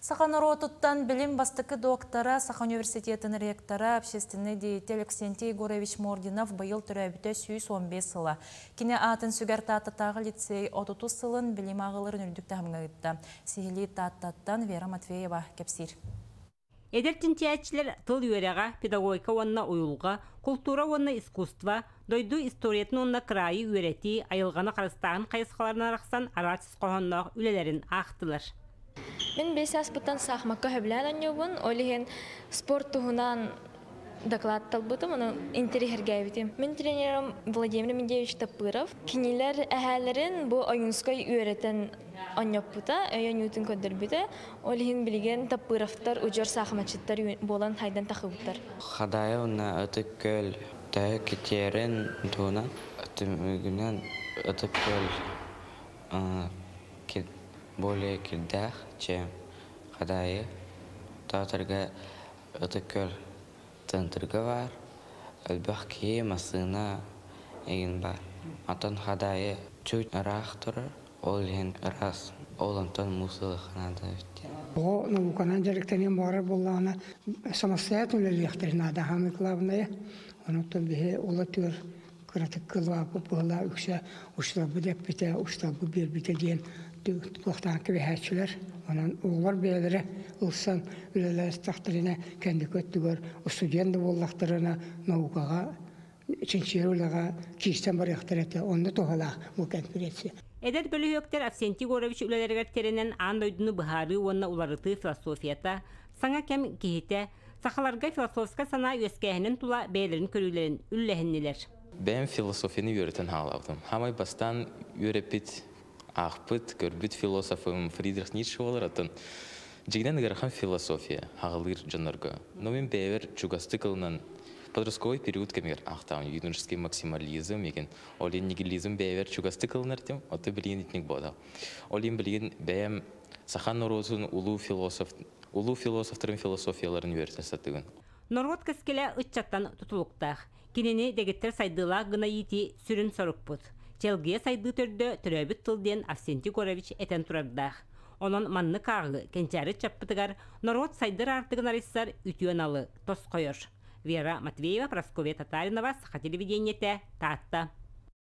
Саха норуотуттан билим бастакы доктора, Саха университетын ректора, общественный деятель Авксентий Егорович Мординов быйыл төрөөбүтэ 115 сыла. Кини аатын сүгэр Тааттатааҕы лицей 30 сылын билим ааҕыыларын үрдүк таһымҥа ыытта. Сиһилии Тааттаттан Вера Матвеева кэпсиир. Эдэр чинчийээччилэр тыл үөрэҕэ, педагогика уонна уйулҕа, култуура уонна искусство, дойду историятын уонна кыраайы үөрэтии, айылҕаны харыстааһын хайысхаларынан арахсан араас ис хоһоонноох үлэлэрин аахтылар. Мин 5 сааспыттан саахымакка сөбүлээн оонньуубун, ол иһин спорт туһунан доклад талбытым, ону интэриэһиргээбитим. Мин тренерым Владимир Медеевич Таппыров. Кинилэр эһээлэрин бу Ойуунскай үөрэтэн оонньоппута, өй оонньуутун көрдөрбүтэ. Ол иһин билигин Таппыровтар удьуор саахыматчыттар буолан хайдан тахыбыттар. Хадаайы уонна Ытык Күөл төһө китиэрин туһунан түмүгүнэн Ытык Күөл более кирдээх, чем Хадаайы. Таатырга Ытык Күөл центрга баар, элбэх киһи, массыына эҥин баар. Оттон Хадаайы чуть ыраах турар, ол иһин ыраас, ол онтон муус ылыахха наада эбит диэн. Оҕо науканан дьарыктаныан баҕарар буоллаҕына, самостоятельно үлэлиэхтэрин наада, самое главное. Онон биһи ол өттүгэр кыратык кылааппыт быһыылаах үксэ учууталбыт эппитэ, учууталбыт биэрбитэ диэн туохтаан кэбиһээччилэр. Онон оҕолор бэйэлэрэ ылсан үлэлээстэхтэринэ кэнники өттүгэр студент да буоллахтарына наукаҕа чинчийэр үлэҕэ киирсэн барыахтара этэ. Онно туһалаах бу конференция. Эдэр бөлүһүөктэр Авксентий Егорович үлэлэригэр тирэнэн аан дойдуну быһаарыы уонна уларытыы философията, саҥа кэм киһитэ, сахаларга философскай санаа үөскээһинин тула бэйэлэрин көрүүлэрин үллэһиннилэр. Бэйэм философияны үөрэтэн хаалаабытым. Хаамай бастаан үөрэппит, аахпыт, көрбүт философым Фридрих Ницше буолар, оттон дьиҥинэн ыарахан философия хаҕылыыр дьоннорго. Но мин бэйэбэр чугастык ылынан подростковый период кэмигэр аахтаҕым юношеский максимализм егин ол иһин нигилизм бэйэбэр чугастык ылынар этим, оттон билигин итинник буолла. Ол иһин билигин бэйэм саха норуотун улуу философ улуу философтарын философияларын үөрэтэ сатыыбын. Норуот кэскилэ ыччаттан тутулуктаах. Кинини дэгиттэр сайдыылаах гына иитии сүрүн сорукпут. Чэлгийэ сайдыы төрдө төрөөбүт тыл диэн Авксентий Егорович этэн турардаах. Онон маннык ааҕыы кэнчээри ыччаппытыгар норуот сайдар аартыгын арыйсар үтүө аналы тосхойор. Вера Матвеева, Прасковья Татаринова, Саха телевидениетэ, Таатта.